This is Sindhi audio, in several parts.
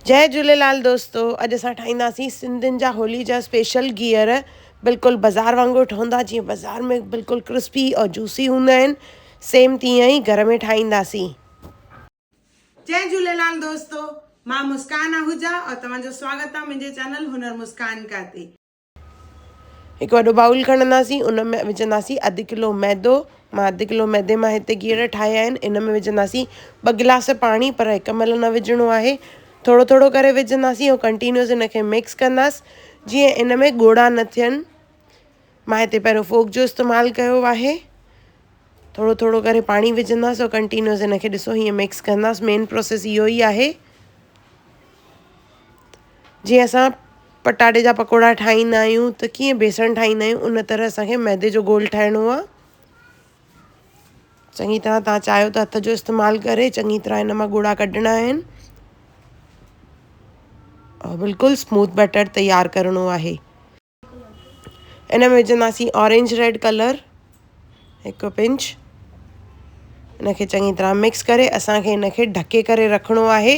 جئي جهوليلال دوستو اڄ اسان ٺاهينداسين سنڌين جا هولي جا اسپيشل گيهر بلڪل بازار وانگر ٺهندا جيئن بازار ۾ بلڪل ڪرسپي اور جوسي هوندا آهن سيم تيئن ئي گهر ۾ ٺاهينداسين. جئي جهوليلال دوستو مان مسڪان آهوجا اور توهان جو سواگت آ منهنجي چينل هنر مسڪان ڪا تي. هڪ وڏو بائول کڻنداسين ان ۾ وجهنداسين اڌ ڪلو ميدو مان اڌ ڪلو ميدي مان هتي گيهر ٺاهيا آهن ان ۾ وجهنداسين ٻه گلاس پاڻي پر هڪ مهل نه وجهڻو آهي ٿورو ٿورو ڪري وجهنداسين ۽ ڪنٽينيوس ان کي مڪس ڪنداس جيئن ان ۾ ڳوڙها نه ٿين مان هتي پهريون فوڪ جو استعمال ڪيو آهي ٿورو ٿورو ڪري پاڻي وجهنداس ۽ ڪنٽينيوس ان کي ڏسو هيئن مڪس ڪنداس مين پروسيس اهو ئي آهي جيئن اسان پٽاٽي جا پڪوڙا ٺاهيندا آهيون ته ڪيئن بيسڻ ٺاهيندا آهيون ان طرح اسان کي ميدي جو گول ٺاهڻو آهي چڱي طرح توهان چاهيو ته هٿ جو استعمال ڪري چڱي طرح هن مان ڳوڙها ڪڍڻا آهن اور بلڪل اسموٿ بيٽر تيار ڪرڻو آهي ان ۾ وجهنداسين اورينج ريڊ ڪلر هڪ پنچ ان کي چڱي طرح مڪس ڪري اسان کي ان کي ڍڪي ڪري رکڻو آهي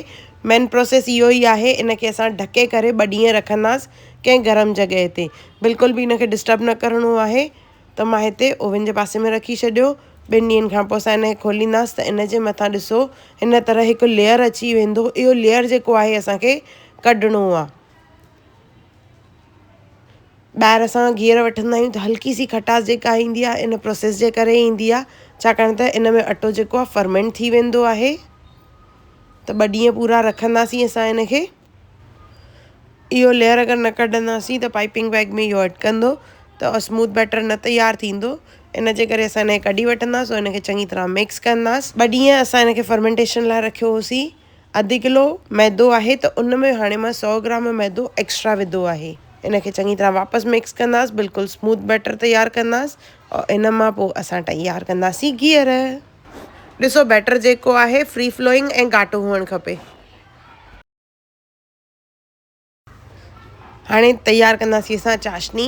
مين پروسيس اهو ئي آهي ان کي اسان ڍڪي ڪري ٻه ڏينهن رکنداس ڪنهن گرم جڳهه تي بلڪل به ان کي ڊسٽرب نه ڪرڻو آهي ته مان هتي اوون جي پاسي ۾ رکي ڇڏيو ٻن ڏينهن کان پوء اسان ان کي کولينداس ته ان جي مٿان ڏسو هن طرح هڪ ليئر اچي ويندو اهو ليئر جيڪو آهي اسان کي ڪڍڻو آهي ٻاهر اسان گيهر وٺندا آهيون ته هلڪي سي کٽاس جيڪا ايندي آهي ان پروسيس جي ڪري ايندي آهي ڇاڪاڻ ته ان ۾ اٽو جيڪو آهي فرمينٽ ٿي ويندو آهي ته ٻه ڏينهن پورا رکنداسين اسان ان کي اهو ليئر اگر نه ڪڍنداسين ته پائپنگ بيگ ۾ اهو اٽڪندو ته اسموٿ بيٽر نه تيار ٿيندو ان جي ڪري اسان ان کي ڪڍي وٺنداسين ان کي چڱي طرح مڪس ڪنداسين ٻه ڏينهن اسان ان کي فرمينٽيشن لاء رکيو هوسين اڌ ڪلو ميدو آهي ته ان ۾ هاڻي مان سئو گرام ميدو ايڪسٽرا وڌو آهي ان کي چڱي طرح واپس مڪس ڪنداس بلڪل اسموٿ بيٽر تيار ڪنداس اور ان مان پوء اسان تيار ڪنداسين گيهر. ڏسو بيٽر جيڪو آهي فري فلوئنگ ۽ گهاٽو هئڻ کپي. هاڻي تيار ڪنداسين اسان چاشني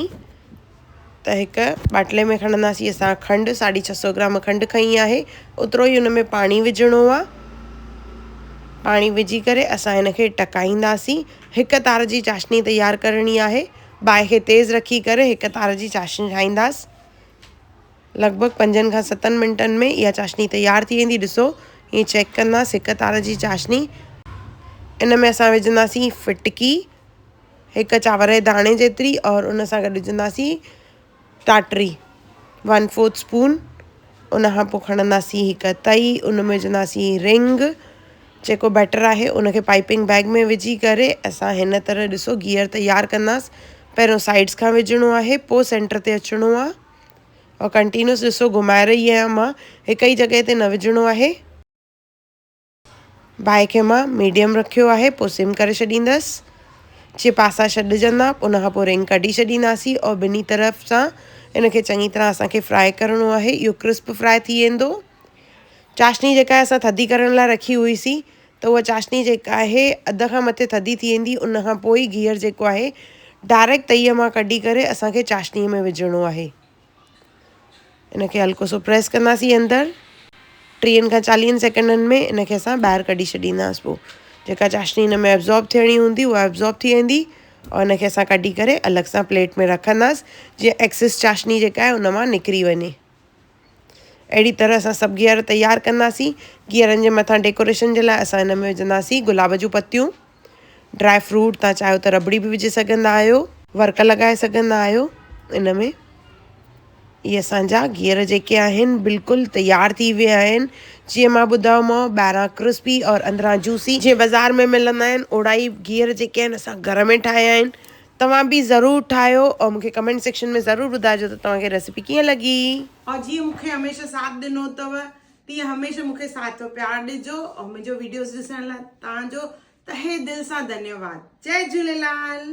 ته هڪ ٻاٽلي ۾ کڻنداسين اسان کنڊ ساڍي ڇهه سو گرام کنڊ کنئي آهي اوترو ئي ان ۾ پاڻي وجهڻو آهي پاڻي وجهي ڪري اسان هن کي ٽڪائينداسين هڪ تار جي چاشني تيار ڪرڻي آهي باهه کي تيز رکي ڪري هڪ تار جي چاشني ٺاهينداسين لڳ ڀڳ پنجن کان ستن منٽن ۾ اها چاشني تيار ٿي ويندي ڏسو ائين چيڪ ڪنداسين هڪ تار جي چاشني ان ۾ اسان وجهنداسين ڦٽڪي هڪ چانور جي داڻي جيتري اور ان سان گڏ وجهنداسين ٽاٽري ون فورٿ اسپون ان کان پوء کڻنداسين هڪ تئي ان ۾ وجهنداسين رنگ جيڪو بيٽر آهي ان کي پائپنگ بيگ ۾ وجهي ڪري اسان هن طرح ڏسو گيهر تيار ڪنداسين پهريون سائيڊس کان وجهڻو آهي پوء سينٽر تي اچڻو آهي اور ڪنٽينوس ڏسو گهمائي رهي آهيان مان هڪ ئي جڳهه تي نه وجهڻو آهي. باهه کي مان ميڊيم رکيو آهي پوء سم ڪري ڇڏيندس جي پاسا ڇڏجندا ان کان پوء رنگ ڪڍي ڇڏينداسين اور ٻنهي طرف سان ان کي چڱي طرح اسان کي فرائي ڪرڻو آهي اهو ڪرسپ فرائي ٿي ويندو چاشني جيڪا اسان ٿڌي ڪرڻ لاء رکي هئي سين ته اها چاشني جيڪا آهي اڌ کان مٿي ٿڌي ٿي ويندي ان کان پوء ئي گيهر جيڪو آهي ڊائريڪٽ تئيء مان ڪڍي ڪري اسان کي چاشنيء ۾ وجهڻو آهي. ان کي هلڪو سو پريس ڪنداسين اندر ٽيهن کان چاليهن سيڪنڊن ۾ ان کي اسان ٻاهر ڪڍي ڇڏينداسين پوء جيڪا چاشني ان ۾ ابزارب ٿيڻي هوندي اها ابزارب ٿي ويندي اور ان کي اسان ڪڍي ڪري الڳ سان پليٽ ۾ رکنداسين جيئن ايڪسس چاشني جيڪا آهي ان مان نڪري وڃي. اهڙي طرح اسان سڀ گيهر تيار ڪنداسين. گيهرن جي مٿان ڊيڪوريشن جي لاء اسان ان ۾ وجهنداسين گلاب جون پتيون، ڊرائي فروٽ، توهان چاهيو ته رٻڙي به وجهي سگهندا آهيو. ورق لڳائي سگهندا آهيو ان ۾. اهي اسان جا گيهر جيڪي آهن بلڪل تيار ٿي ويا آهن. جيئن مان ٻڌايومانو ٻاهران ڪرسپي اور اندران جوسي جيئن بازار ۾ ملندا آهن اوڙا ئي گيهر جيڪي آهن اسان گهر ۾ ٺاهيا آهن. توهان به ضرور ٺاهيو اور مونکي ڪمينٽ سيڪشن ۾ ضرور ٻڌائجو ته توهان کي ريسيپي ڪيئن لڳي. اور جيئن مونکي هميشه ساٿ ڏنو اٿو تيئن هميشه مونکي ساٿ و پيار ڏجو اور منهنجو ويڊيوز ڏسڻ لاء توهان جو تهه دل سان ڌنيواد جئي جهوليلال.